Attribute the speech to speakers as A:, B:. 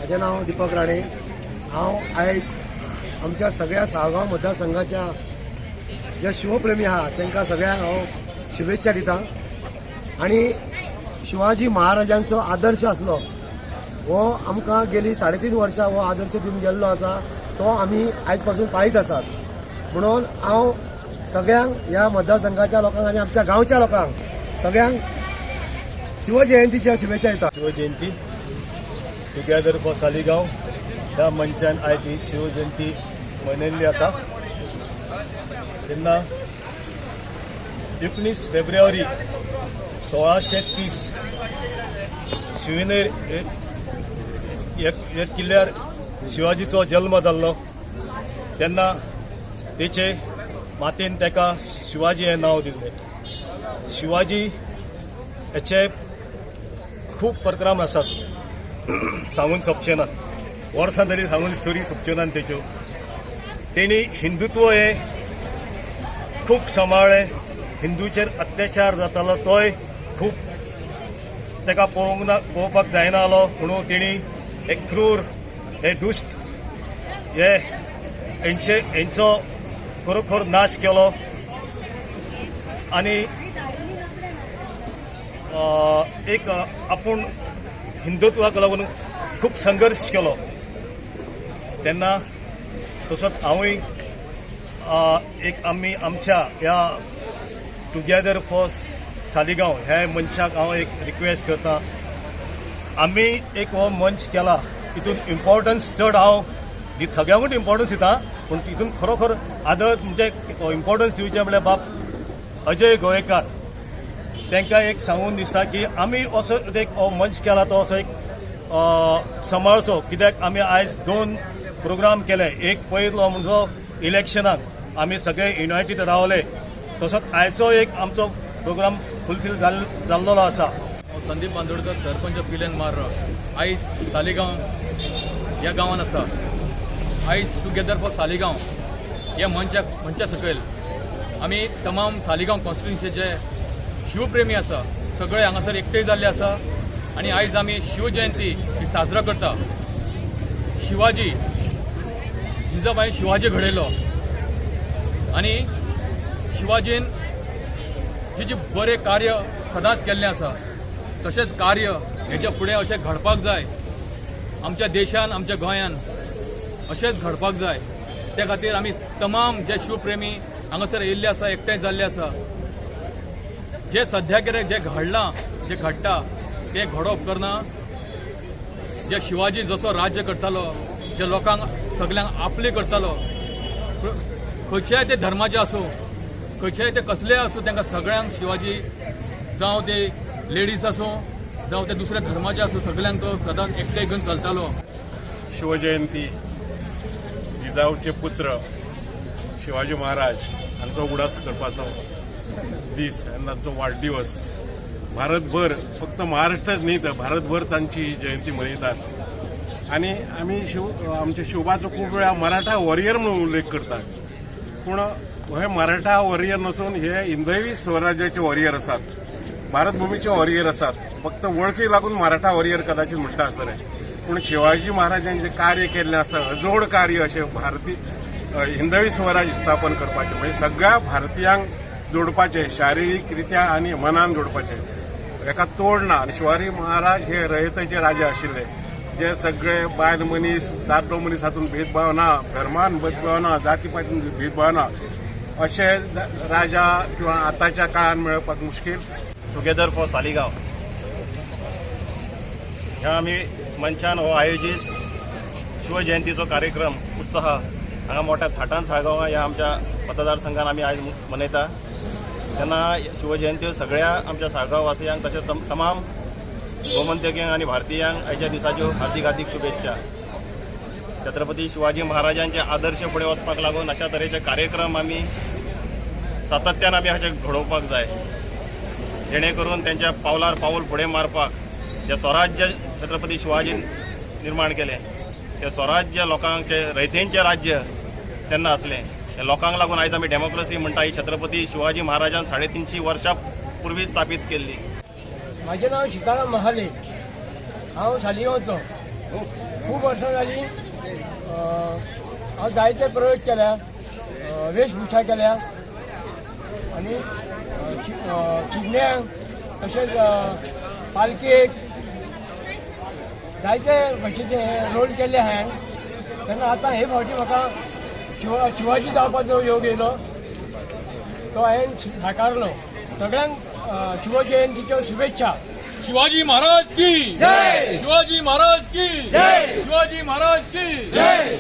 A: म्हजें नांव दीपक राणे. हांव आयज आमच्या सगळ्या साळगांव मतदारसंघाच्या जे शिवप्रेमी आहा तांकां सगळ्यांक हांव शुभेच्छा दिता. आनी शिवाजी महाराजांचो आदर्श आसलो हो आमकां गेली 3.5 वर्सां हो आदर्श दिवन गेल्लो आसा, तो आमी आयज पासून पाळीत आसात. म्हणून हांव सगळ्यांक ह्या मतदारसंघाच्या लोकांक आनी आमच्या गांवच्या लोकांक सगळ्यांक शिवजयंतीच्या शुभेच्छा दिता.
B: शिवजयंती टुगेदर फॉर सालिगांव ह्या मंचान आयज ही शिवजयंती मनयल्ली आसा. तेन्ना 19 फेब्रुवारी 1630 शिवनेर ह्या किल्ल्यार शिवाजीचो जल्म जाल्लो. तेन्ना तेचे मातेन ताका शिवाजी हें नांव दिल्लें. शिवाजी हेचे खूब परक्रम आसात, सांगून सोंपचे नात, वर्सां तरी सांगून स्टोरी सोंपच्यो नात तेच्यो. तेणी हिंदुत्व हें खूब सांबाळ्ळें. हिंदूचेर अत्याचार जातालो तोय खूब ताका पळोवपाक जायना आलो म्हणून तेणी एक क्रूर हे दुश्ट हे हेंचो खरोखर नाश केलो. आनी एक आपूण हिंदुत्वाक लागून खूब संघर्श केलो. तेन्ना तसोच हांवूय एक आमी आमच्या ह्या टुगेदर फॉर सालिगांव ह्या मंचाक हांव एक रिक्वेस्ट करता. आमी एक हो मंच केला, तितून इम्पॉर्टन्स चड हांव सगळ्यांकूच इम्पॉर्टन्स दिता, पूण तितून खरोखर आदर म्हणजे इम्पॉर्टन्स दिवचें म्हळ्यार बाब अजय गोवेकार तांकां एक सांगून दिसता की आमी असो एक हो मंच केला तो असो एक सांबाळचो. कित्याक आमी आयज 2 प्रोग्राम केले. एक पयलो म्हणजे इलेक्शनाक आमी सगळे युनायटेड रावले, तसोच आयचो एक आमचो प्रोग्राम फुलफील जाल्लो आसा.
C: संदीप बांदोडकर, सरपंच पिलेन मार्रा. आयज सालिगांव ह्या गांवान आसा. आयज टुगेदर फॉर सालिगांव ह्या मंचा सकयल आमी तमाम सालिगांव कॉन्स्टिट्युन्सीचे शिवप्रेमी आसा सगळे हांगासर एकठांय जाल्ले आसा आनी आयज आमी शिवजयंती ही साजरो करता. शिवाजी जिजाबाई शिवाजी घडयलो आनी शिवाजीन जे जे बरें कार्य सदांच केल्लें आसा तशेंच कार्य हेच्या फुडें अशें घडपाक जाय. आमच्या देशान आमच्या गोंयान अशेंच घडपाक जाय. त्या खातीर आमी तमाम जे शिवप्रेमी हांगासर येयल्ले आसा, एकठांय जाल्ले आसा. जे सद्या कितें जें घडलां जें घडटा तें घडोवप करना. जे शिवाजी जसो राज्य करतालो, जे लोकांक सगल्यांक आपले करतालो, खंयच्याय ते धर्माचे आसूं, खंयच्याय ते कसलेय आसूं, तांकां सगळ्यांक शिवाजी, जावं ते लेडीज आसूं, जावं ते दुसऱ्या धर्माचे आसूं, सगळ्यांक तो सदांच एकठांय घेवन चलतालो.
D: शिवजयंती जिजाऊचे पुत्र शिवाजी महाराज हांचो उगडास करपाचो दीस आनी तांचो वाडदिवस. भारतभर, फक्त महाराष्ट्राच न्ही तर भारतभर तांची जयंती मनयतात. आनी आमी आमच्या शिवबाचो खूब वेळा मराठा वॉरियर म्हणून उल्लेख करतात, पूण हे मराठा वॉरियर नसून हे हिंदवी स्वराज्याचे वॉरियर आसात, भारतभूमीचे वॉरियर आसात. फक्त वळखीक लागून मराठा वॉरियर कदाचित म्हणटा आसतलें, पूण शिवाजी महाराजांनी जें कार्य केल्लें आसा, अजोड कार्य अशें भारतीय हिंदवी स्वराज्य स्थापन करपाचें, म्हणजे सगळ्या भारतीयांक जोडपाचें, शारिरीक रित्या आनी मनान जोडपाचें, हेका तोड ना. आनी शिवाजी महाराज हे रयतेचे राजा आशिल्ले, जे सगळे बायल मनीस, दादलो मनीस हातूंत भेदभाव ना, धर्मान भेदभाव ना, जातीपातीन भेदभाव ना, अशे राजा किंवा आतांच्या काळान मेळपाक मुश्कील.
E: टुगेदर फॉर सालिगांव ह्या आमी मंचान हो आयोजीत शिवजयंतीचो कार्यक्रम उत्साह हांगा मोठ्या थाटान साळगांव ह्या आमच्या मतदारसंघान आमी आयज मनयता. तेन्ना शिवजयंती सगळ्या आमच्या साळगांव वासियांक तशेंच तमाम गोमंतकीयांक आनी भारतीयांक आयच्या दिसाच्यो हार्दिक हार्दिक शुभेच्छा. छत्रपती शिवाजी महाराजांचे आदर्श फुडें वचपाक लागून अशा तरेचे कार्यक्रम आमी सातत्यान आमी अशे घडोवपाक जाय, जेणे करून त्यांच्या पावलार पावल फुडें मारपाक जें स्वराज्य छत्रपती शिवाजीन निर्माण केलें तें स्वराज्य लोकांचे रयतेंचें राज्य तेन्ना आसलें. लोकांक लागून आयज आमी डेमोक्रेसी म्हणटा ही छत्रपती शिवाजी महाराजान 350 वर्सां पूर्वी स्थापीत केल्ली.
F: म्हाजें नांव सीताराम महाले, हांव सालिगांवचो. खूब वर्सां जालीं हांव जायते प्रयोग केल्या, वेशभुशा केल्या आनी शिगम्यांक तशेंच पालखेक जायते भशेचे हे रोल केल्ले हांवें. तेन्ना आतां हे फावटी म्हाका शिवाजी जावपाचो योग येयलो, तो हांवें साकारलो. सगळ्यांक शिवजयंतीच्यो शुभेच्छा.
C: शिवाजी महाराज की जय! शिवाजी महाराज की जय! शिवाजी महाराज की जय!